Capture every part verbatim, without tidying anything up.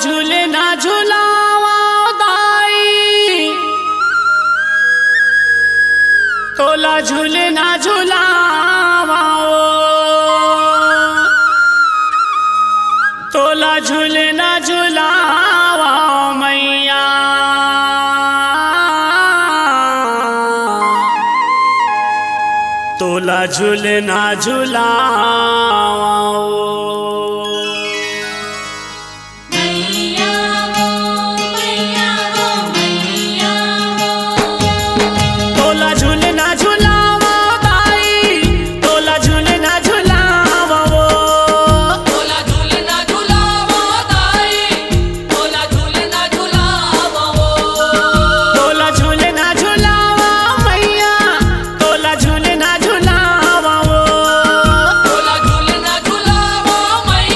झूलना झुलावा दाई, तोला झूलना झुलावा ओ, तोला झूलना झुलावा मैया, तोला झूलना झुलावा ओ। तोला झूलना झुलावा दाई, तोला झूलना झुलावा ओ। तोला झूलना झुलावा दाई, तोला झूलना झुलावा ओ। तोला झूलना झुलावा मैया, तोला झूलना झुलावा ओ। तोला झूलना झुलावा मैया।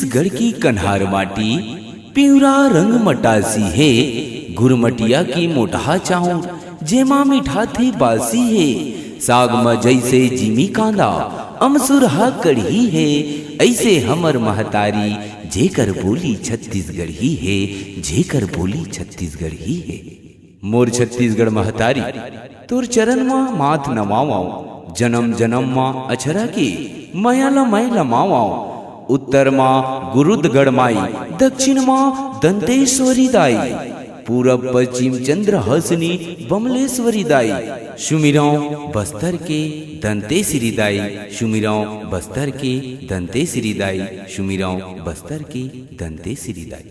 छत्तीसगढ़ की कन्हार माटी, पिंवरा रंग मटासी हे, गुरमटिया की मोटहा चाउर, जेमा मिठाथे बासी हे। साग म जइसे जिमी कांदा, अमसुरहा कढ़ी हे, अइसे हमर महतारी, जेकर बोली छत्तीसगढ़ी हे, जेकर बोली छत्तीसगढ़ी हे। मोर छत्तीसगढ़ महतारी, तोर चरन म माथ नवावंव, जनम जनम म अछरा के मया ल मैं लमावंव। उत्तर म गुरुदगढ़ माई, दक्षिण म दंतेश्वरी दाई, पूरब पश्चिम चंद्रहसनी बमलेश्वरी दाई। सुमिरंव बस्तर के दंतेश्वरी दाई, सुमिरंव बस्तर के दंतेश्वरी दाई, सुमिरंव बस्तर के दंतेश्वरी दाई।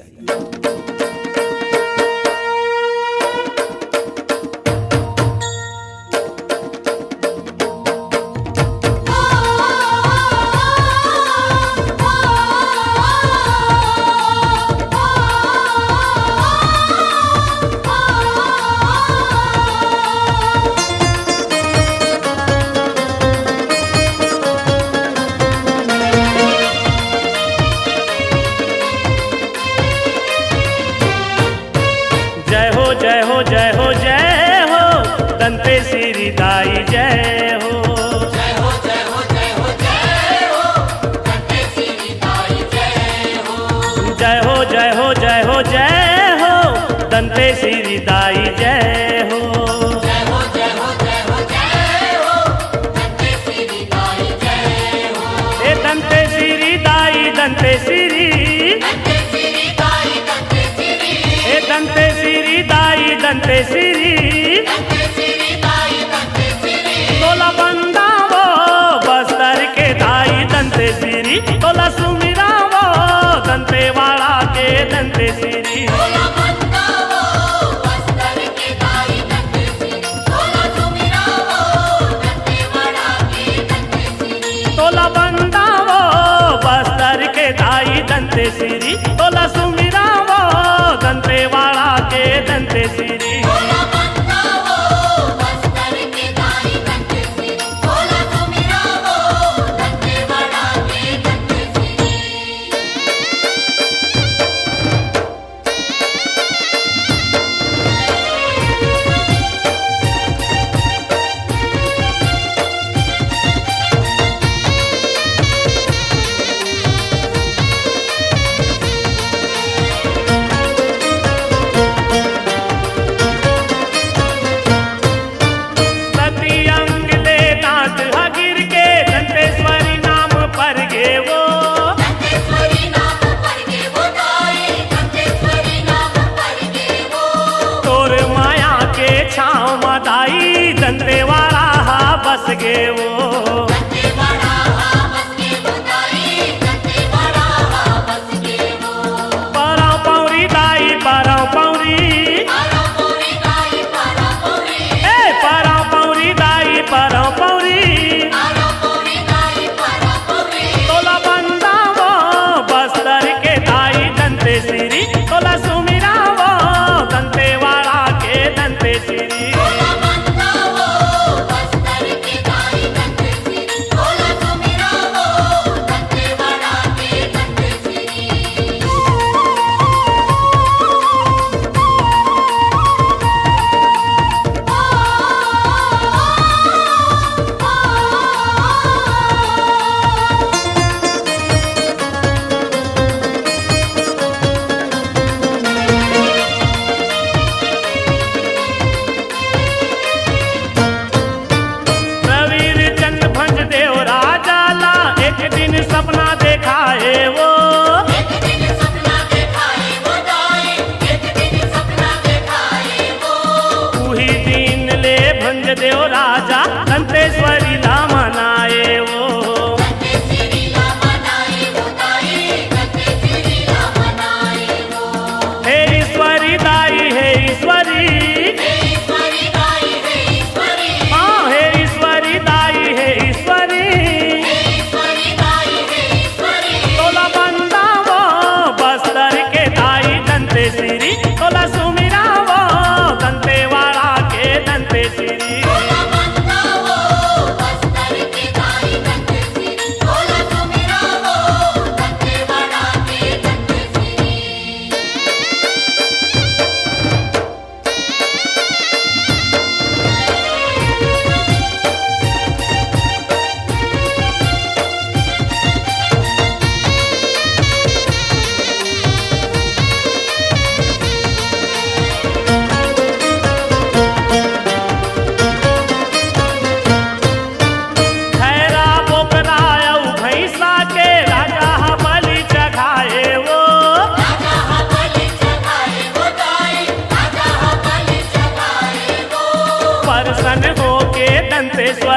जय हो, जय हो, जय हो, जय हो, दंतेश्वरी दाई जय हो। जय हो, जय हो, जय हो, जय हो, दंतेश्वरी दाई जय हो। जय हो, जय हो, जय हो, जय हो, दंतेश्वरी दाई जय हो। जय हो, जय हो, जय हो, जय हो, दंतेश्वरी दाई जय हो। ए दंतेश्वरी दाई, दंतेश्वरी। दंतेश्वरी दाई, दंतेश्वरी। ए दंतेश्वरी दाई, दंतेश्वरी। दंतेश्वरी दाई, दंतेश्वरी। तोला बंदावो बस्तर के दाई दंतेश्वरी, तोला सुमिरावो दंतेवाड़ा के दंतेश्वरी। तोला बंदावो बस्तर के दाई दंतेश्वरी, तोला सुमिरावो दंतेवाड़ा के दंतेश्वरी। तोला बंदावो बस्तर के दाई दंतेश्वरी, तोला सुमिरावो दंतेवाड़ा के दंतेश्वरी। तोला बंदावो बस्तर के दाई दंतेश्वरी, तोला सुमिरावो दंतेवाड़ा के दंतेश्वरी। सती अंग ले दांत ह गिर के दंतेश्वरी नाम पर गे वो। दंतेश्वरी नाम पर गे वो दाई, दंतेश्वरी नाम पर गे वो। तोर माया के छांव म दाई दंतेवाड़ा ह बस गे वो। दंतेवाड़ा ह बस गे वो दाई, दंतेवाड़ा ह बस गे वो। परंव पौरी दाई, परंव पौरी। परंव पौरी दाई, परंव पौरी। ए, परंव पौरी दाई, परंव पौरी। परंव पौरी दाई, परंव पौरी। तोला बंदावो बस्तर के दाई दंतेश्वरी, तोला सुमिरावो दंतेवाड़ा के दंतेश्वरी। तोला बंदावो बस्तर के दाई दंतेश्वरी, तोला सुमिरावो दंतेवाड़ा के दंतेश्वरी। प्रवीर चंद भंजदेव राजा ला एक दिन सपना देखाए वो। एक दिन सपना देखाए वो दाई, एक दिन सपना देखाए वो। उही दिन ले भंजदेव राजा दंतेश्वरी ला मनाए वो। दंतेश्वरी ला मनाए वो दाई, दंतेश्वरी ला मनाए वो। हे ईश्वरी दाई, हे ईश्वरी। हे ईश्वरी दाई, हे ईश्वरी। हाँ, हे ईश्वरी दाई, हे ईश्वरी। हे ईश्वरी दाई, हे ईश्वरी। तोला बंदावो बस्तर के दाई दंतेश्वरी, तोला सुमिरावो दंतेवाड़ा के दंतेश्वरी। तोला बंदावो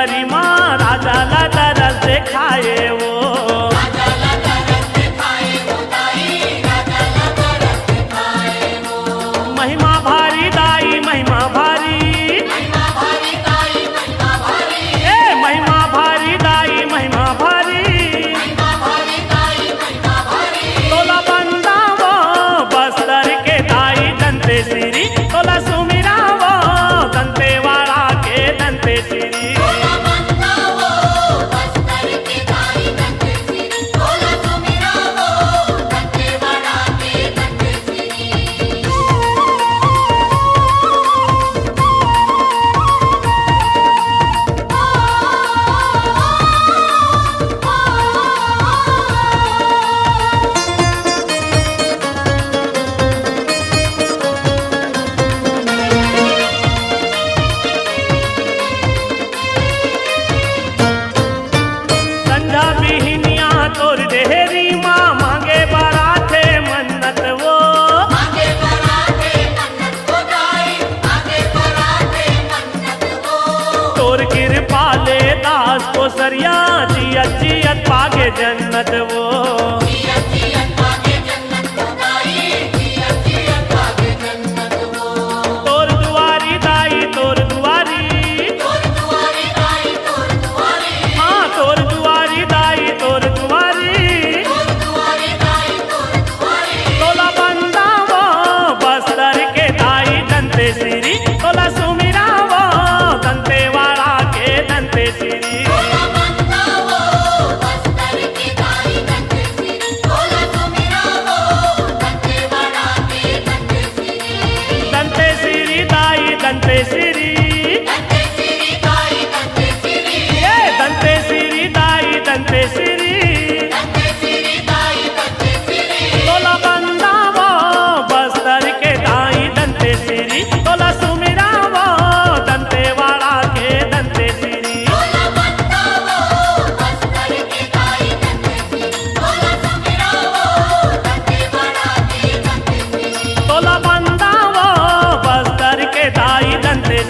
करिमा राजा ला दरस देखाए वो। महिमा भारी दाई, महिमा भारी। ए, महिमा भारी दाई, महिमा भारी। तोला बंदावो बस्तर के दाई दंतेश्वरी, तोला सुमिरावो दंतेवाड़ा के दंतेश्वरी। संझा बिहनिया तोर डेहरी मा मांगे बर आथे मन्नत वो। तोर किरपा ले दास कोसरिया जियत जियत पागे जन्नत वो। तोर दुआरी दाई, तोर दुआरी। हाँ, तोर दुआरी दाई, तोर दुआरी। तोला बंदावो बस्तर के दाई दंतेश्वरी, तोला सुमिरावो दंतेवाड़ा के दंतेश्वरी। दंतेश्वरी दाई दंतेश्वरी। ए दंतेश्वरी दाई दंतेश्वरी। तोला बंदावो बस्तर के दाई दंतेश्वरी, तोला सुमिरावो दंतेवाड़ा के दंतेश्वरी। तोला बंदावो बस्तर के दाई दंतेश्वरी।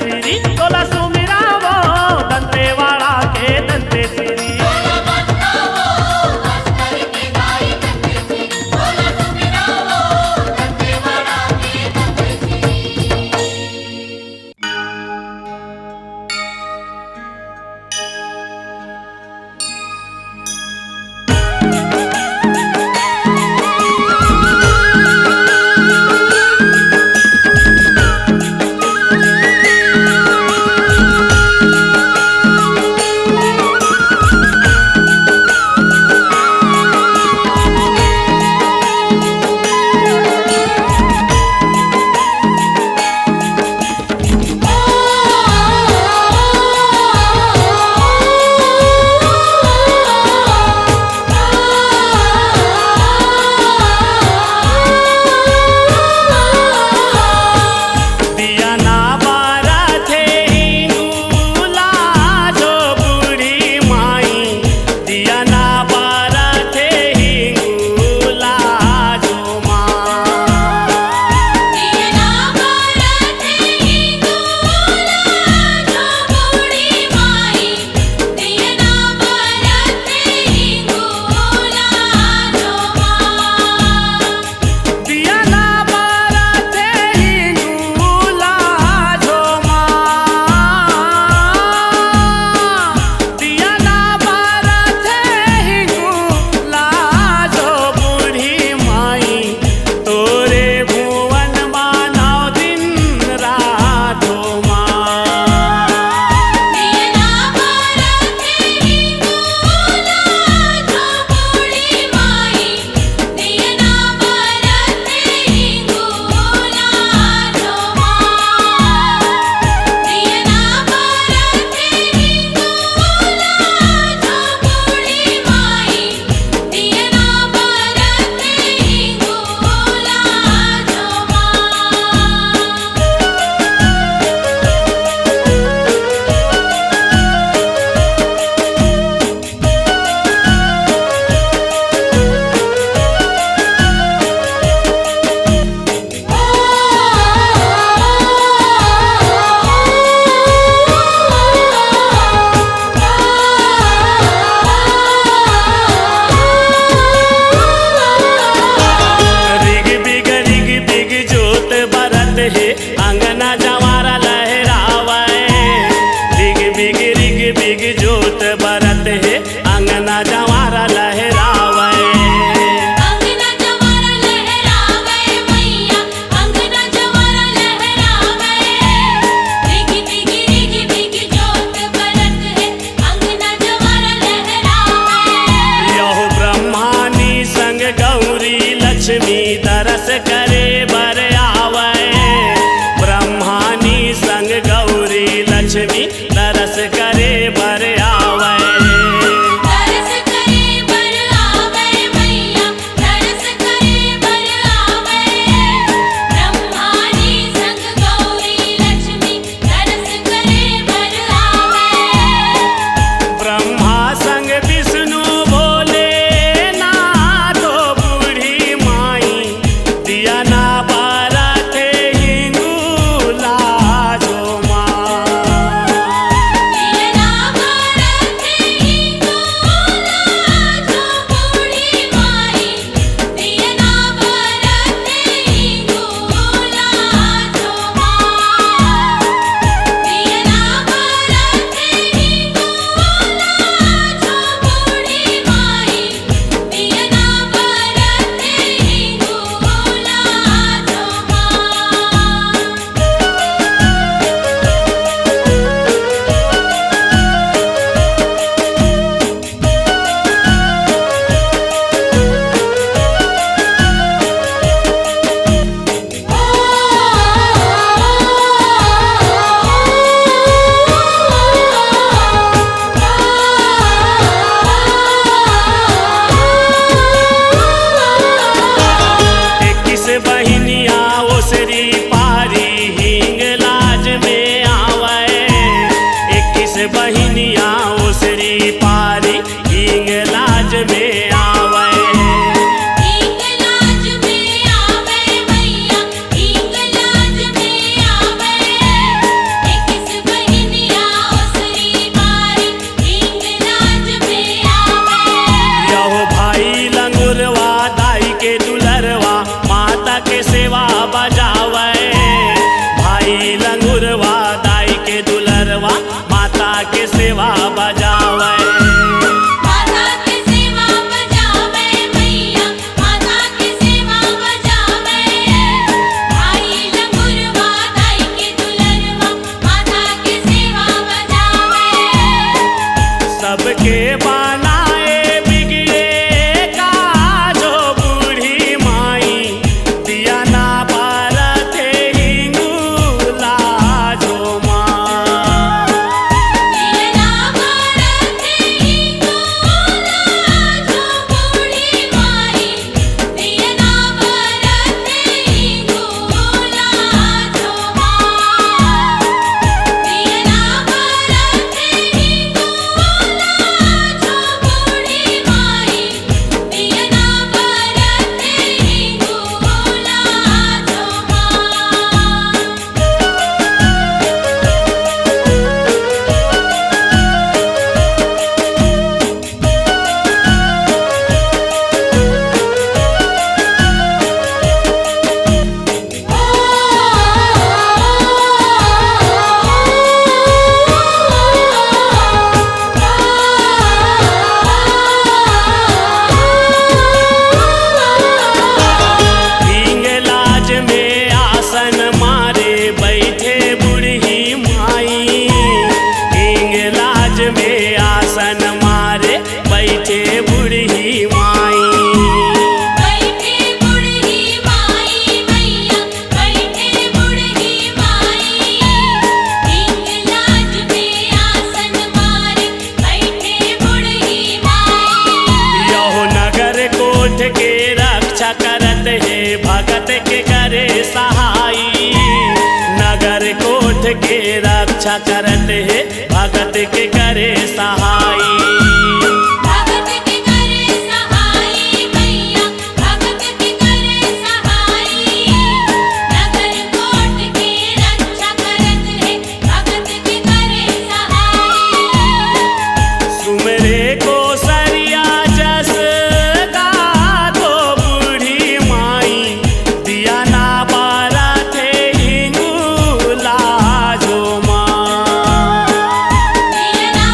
के रक्षा करत हे, भगत के करे सहाई। भगत के करे सहाई मैया, भगत के करे सहाई। नगर कोट के रक्षा करत हे, भगत के करे सहाई। सुमरे कोसरिया जस गाथो बूढ़ी माई, दिया ना बारत हे हिंगुला जो माँ। दिया ना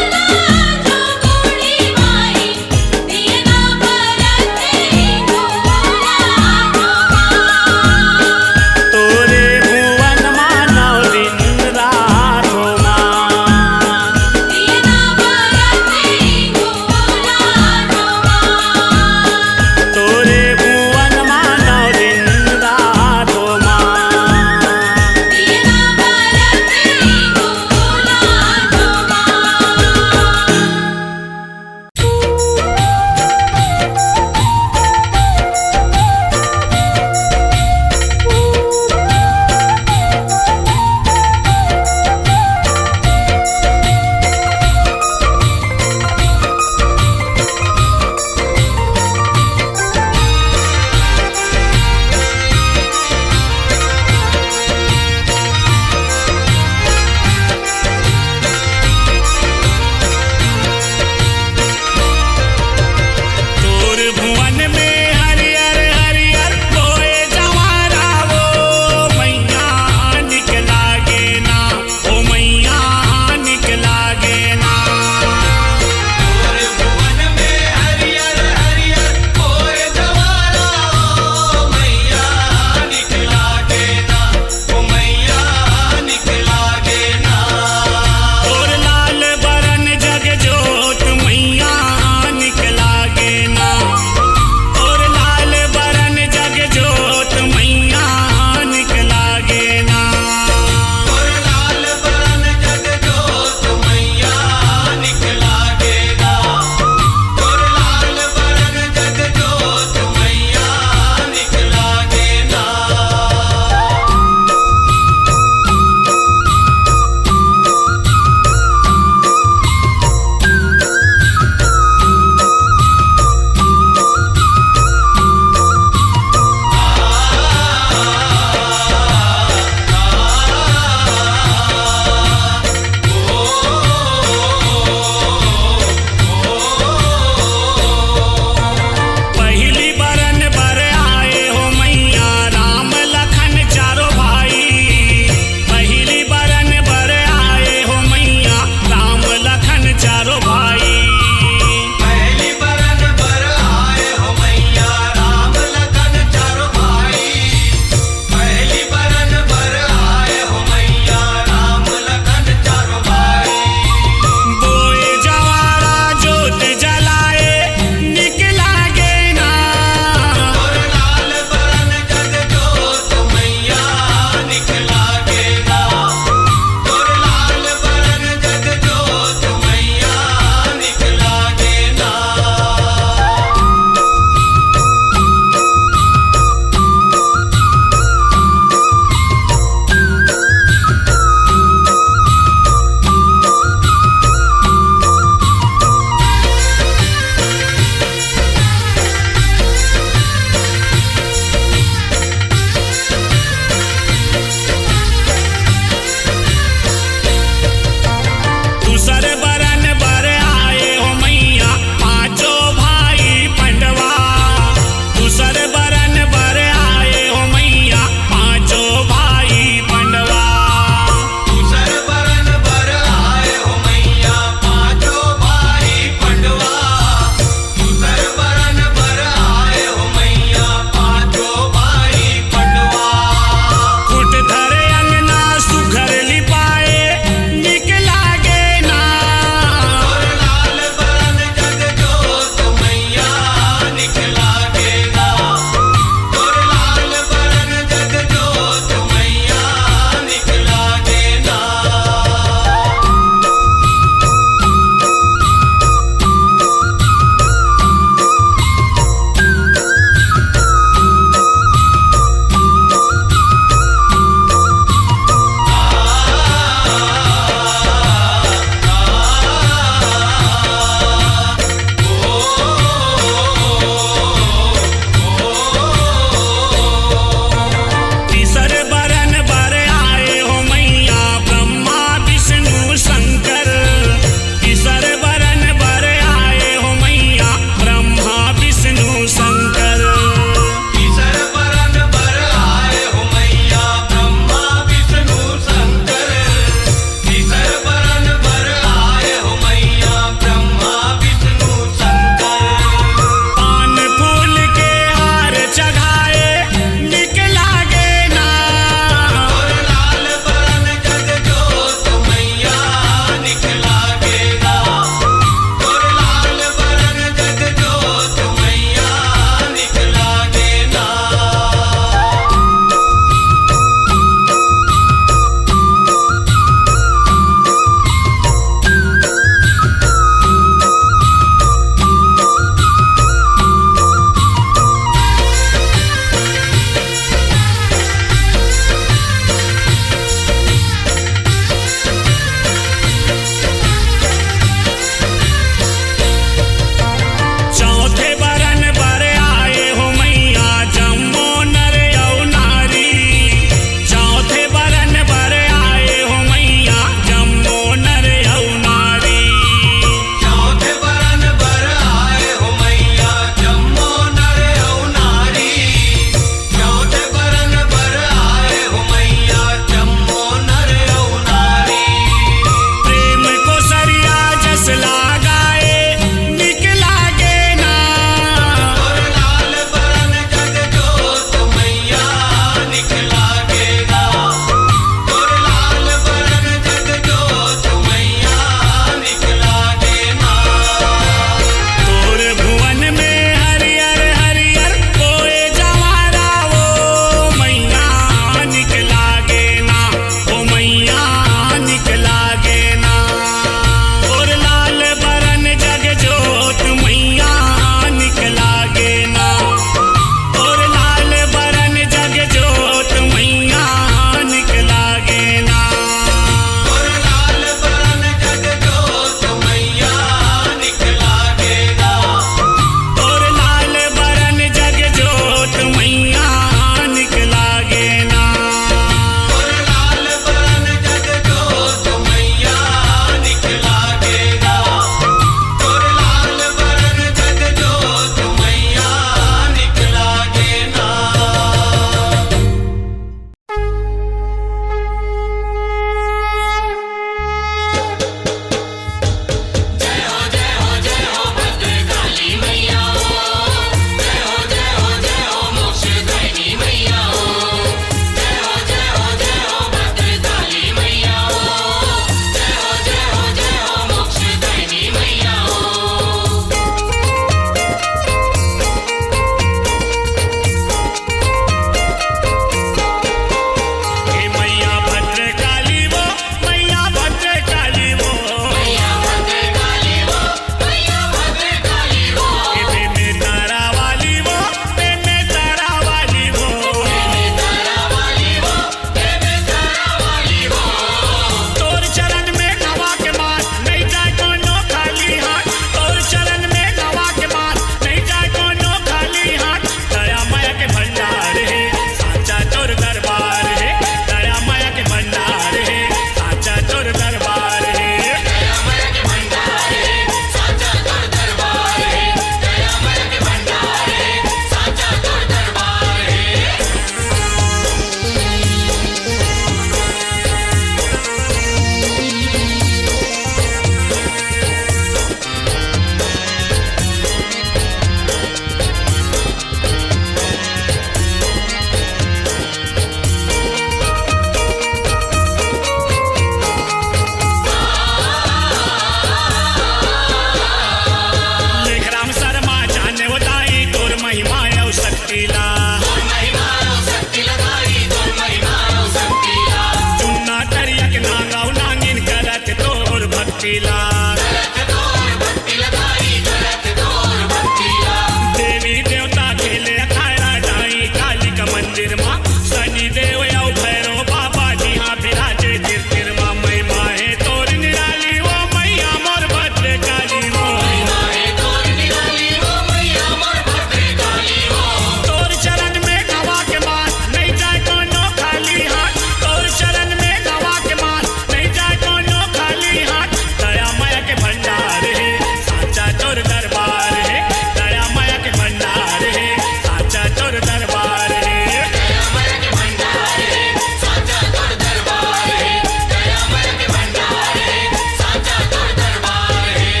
भक्ति ला। तोर महिमा अउ शक्ति ला दाई, तोर महिमा अउ शक्ति ला। चुन्ना तरिया के नांग अउ नांगिन करत तोर भक्ति ला। करत तोर भक्ति ला दाई, करत तोर भक्ति ला। देवी देवता खेले अखाड़ा दाई, काली का मंदिर मा शनि देव अउ भैरव बाबा जी हाँ बिराजे तिर तिर मा। महिमा हे तोर निराली वो मैया मोर भद्रकाली वो। महिमा हे तोर निराली वो मैया मोर भद्रकाली वो। तोर चरण में नवा के माथ, नहीं जाए कोनो खाली हाथ। तोर चरण में नवा के माथ, नहीं जाए कोनो खाली हाथ। दया माया के भंडार हे, साचा तोर दरबार हे। दया माया के भंडार हे, साचा तोर दरबार हे। दया माया के भंडार हे, साचा तोर दरबार हे। दया माया के भंडार हे, साचा तोर दरबार हे।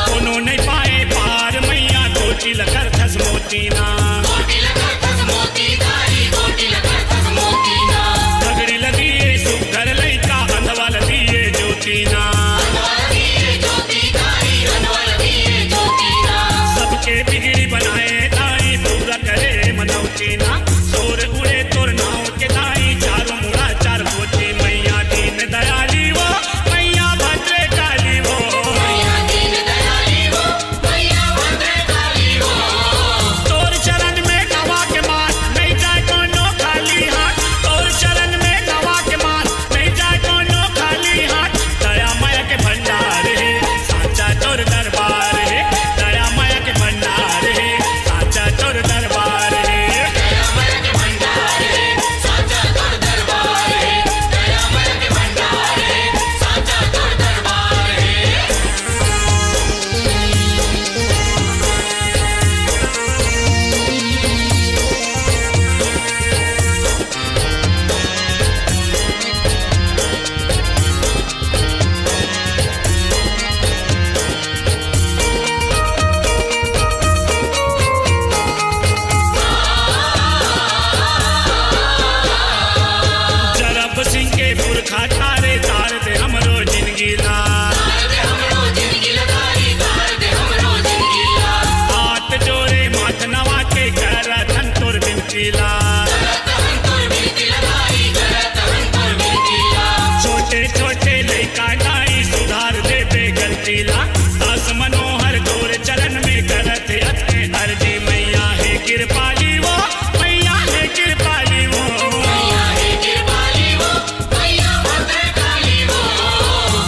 कोनो नहीं पाए पार मैया, कोटि ल करथस मोती ना। कोटि ल करथस मोती दाई, कोटि ल करथस मोती ना। सगड़ी ल दिए सुघर लइका, अंधवा ल दिए ज्योति ना। अंधवा ल दिए ज्योति दाई, अंधवा ल दिए ज्योति ना। सबके बिगड़ी बनाए दाई, पूरा करे मनौती ना। तोर उड़े तोर नाव के दाई, चारों मुड़ा चार कोती। मैया दीन दयाली वो, मैया भद्रकाली वो। मैया दीन दयाली वो, मैया भद्रकाली वो। तोर चरण में नवा के माथ, नहीं जाए कोनो खाली हाथ। तोर चरण में नवा के माथ, नहीं जाए कोनो खाली हाथ। दया माया के भंडार हे, साचा तोर दरबार हे। दया माया के भंडार हे, साचा तोर दरबार हे। दया माया के भंडार हे, साचा तोर दरबार हे। दया माया के भंडार हे, साचा तोर दरबार हे। जरब सिंह के पुरखा तारे, तार दे हमरो जिनगी ला। तार दे हमरो जिनगी ला दाई, तार दे हमरो जिनगी ला। हाथ जोड़े माथ नवा के करत हन तोर बिनती ला। करत हन तोर बिनती ला दाई, करत हन तोर बिनती ला। छोटे छोटे लइका दाई सुधार देबे गलती ला। दास मनोहर तोर चरण में करत हे अतने अर्जी मैया हे कृपाली वो, मैया हे कृपाली वो। मैया हे कृपाली वो, मैया भद्रकाली वो।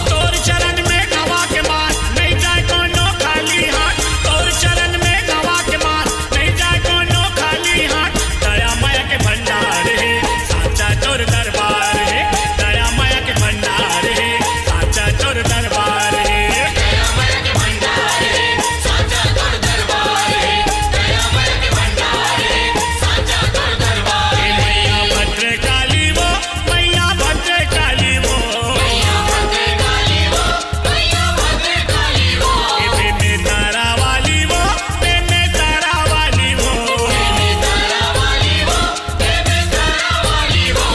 तोर चरण में नवा के माथ, नहीं जाए कोनो खाली हाथ। तोर चरण में नवा के माथ, नहीं जाए कोनो खाली हाथ। दया माया के भंडार हे, साचा तोर दरबार हे। दया माया के भंडार हे, साचा तोर दरबार हे। दया माया के भंडार हे, साचा तोर दरबार हे। दया माया के भंडार हे, साचा तोर दरबार हे। मैया भद्रकाली वो, मैया भद्रकाली वो। मैया भद्रकाली वो, मैया भद्रकाली वो। ए बे में तारा वाली वो, बे में तारा वाली वो। बे में तारा वाली वो, बे में तारा वाली वो।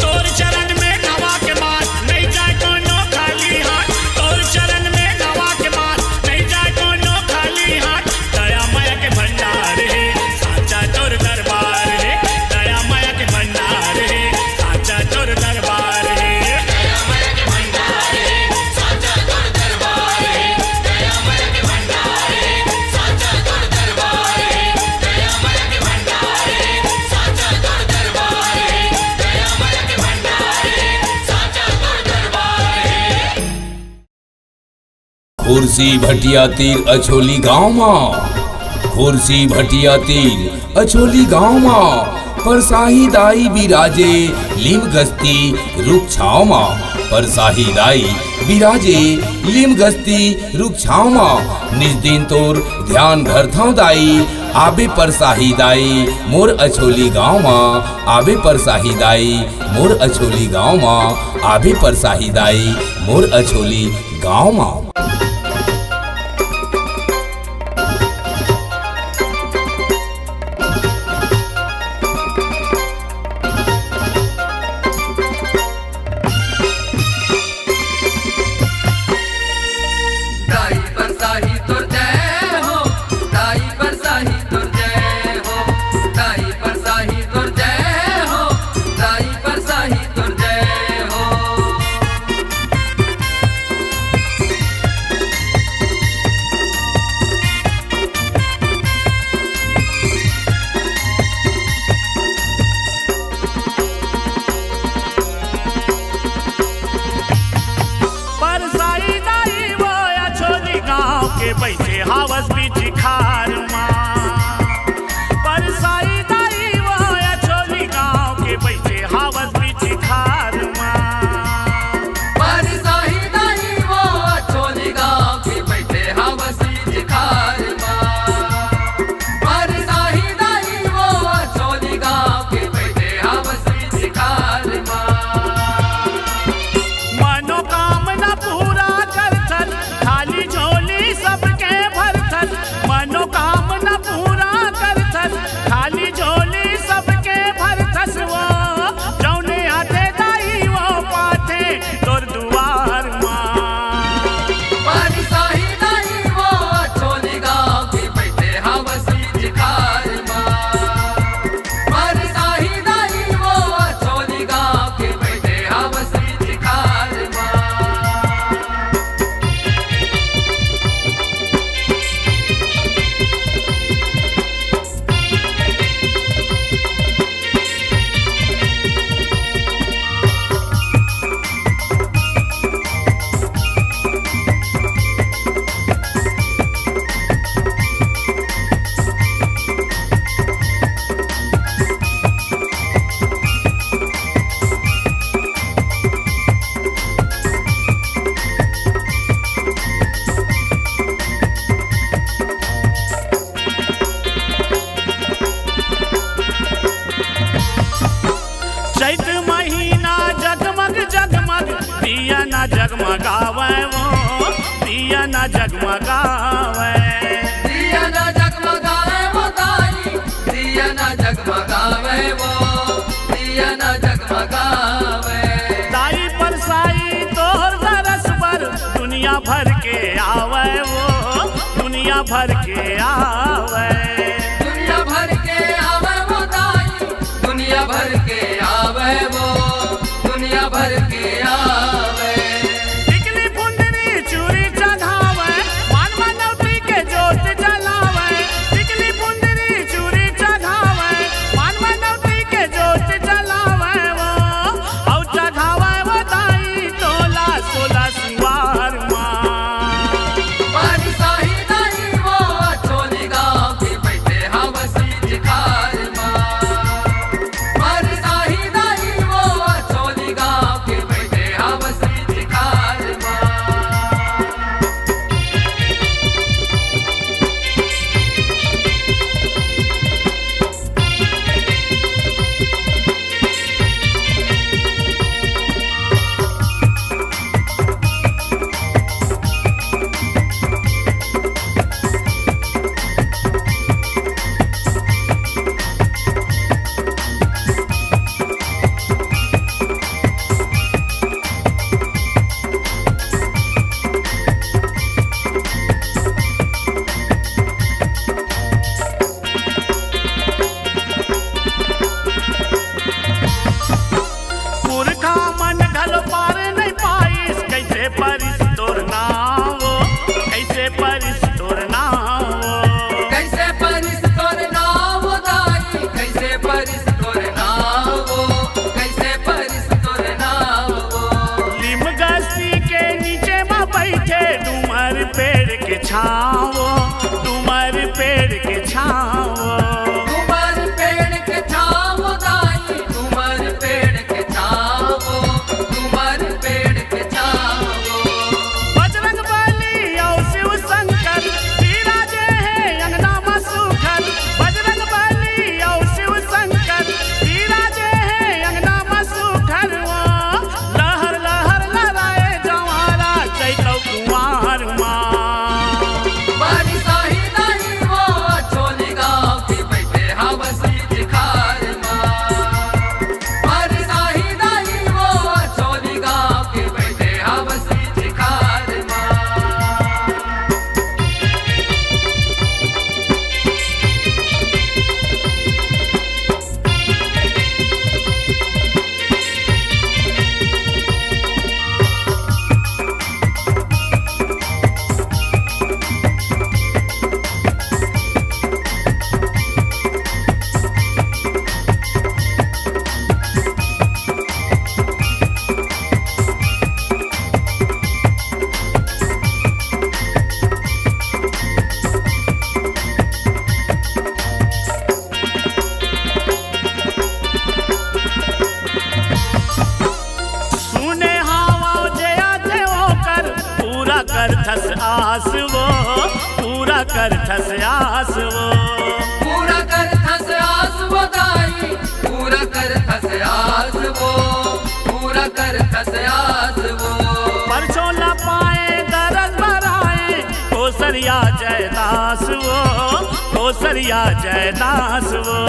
तोर चरण में नवा के माथ, नहीं जाए कोनो खाली हाथ। तोर चरण में नवा के माथ, नहीं जाए कोनो खाली हाथ। दया माया के भंडार हे, साचा तोर दरबार हे। दया माया के भंडार हे, साचा तोर दरबार हे। दया माया के भंडार हे, साचा तोर दरबार हे। दया माया के भंडार हे, साचा तोर दरबार हे। दया माया के भंडार हे, साचा तोर दरबार हे। दया माया के भंडार हे, साचा तोर दरबार हे। खुर्सी भटिया तीर अछोली गांव मा, खुर्सी भटिया तीर अछोली गांव मा, परसाही दाई बिराजे लीम गस्ती रुख छांव मा। परसाही दाई बिराजे लीम गस्ती रूख छाँव मा, निज दिन तोर ध्यान धरथंव दाई, आबे परसाही दाई मोर अछोली गाँव मा, आबे परसाही दाई मोर अछोली गाँव मा, आबे परसाही दाई मोर अछोली गाँव मा। दाई परसाही तोर जय हो, दाई परसाही तोर जय हो, दाई परसाही तोर जय हो, दाई परसाही तोर जय हो। परसाही दाई वो अछोली गाँव के बइठे हावस बीच खार मा। परसाही दाई वो अछोली गाँव के बइठे हावस बीच खार मा। परसाही दाई वो अछोली गाँव के बइठे हावस बीच खार मा। परसाही दाई वो अछोली गाँव के बइठे हावस बीच खार मा। मनोकामना पूरा करथस, खाली झोली सबके भरथस। मनोकामना पूरा करथस, खाली झोली सबके भरथस वो। जउने आथे दाई वो पाथे तोर दुवार मा। परसाही दाई वो अछोली गाँव के बइठे हावस बीच खार मा। परसाही दाई वो अछोली गाँव के बइठे हावस बीच खार मा। चैत महीना जगमग जगमग दिया ना जगमगावे वो, दिया ना जगमगावे। दिया ना जगमगावे वो दाई, दिया ना जगमगावे वो, दिया ना जगमगावे। दाई परसाही तोर दरस बर दुनिया भर के आवे वो, दुनिया भर के आवे। दुनिया भर के आवे वो दाई, दुनिया भर के आवे वो, दुनिया भर के आवे। टिकली फुंदरी चूरी चढ़ावे, पान मनौती के जोत जलावे। टिकली फुंदरी चूरी चढ़ावे, पान मनौती के जोत जलावे वो, अउ चढ़ावे वो दाई तोला सोला सिंवार मा। परसाही दाई वो अछोली गाँव के बइठे हावस बीच खार मा। परसाही दाई वो अछोली गाँव के बइठे हावस बीच खार मा। पुरखा मन घलो पार नइ पाइस, कइसे परिस तोर नाव, कइसे परिस तोर नाव। कइसे परिस तोर नाव दाई, कइसे परिस तोर नाव, कइसे परिस तोर नाव। लीम गस्ती के नीचे म बइठे डूमर पेड़ के छाँव, डूमर पेड़ के छाँव। डूमर पेड़ के छाँव दाई, डूमर पेड़ के छाँव, डूमर पेड़ करथस आस वो, पूरा करथस आस वो। पूरा करथस आस वो दाई, पूरा करथस आस वो, पूरा करथस आस वो। परछो ला पाए दरस बराए, कोसरिया जयदास वो, कोसरिया जयदास वो।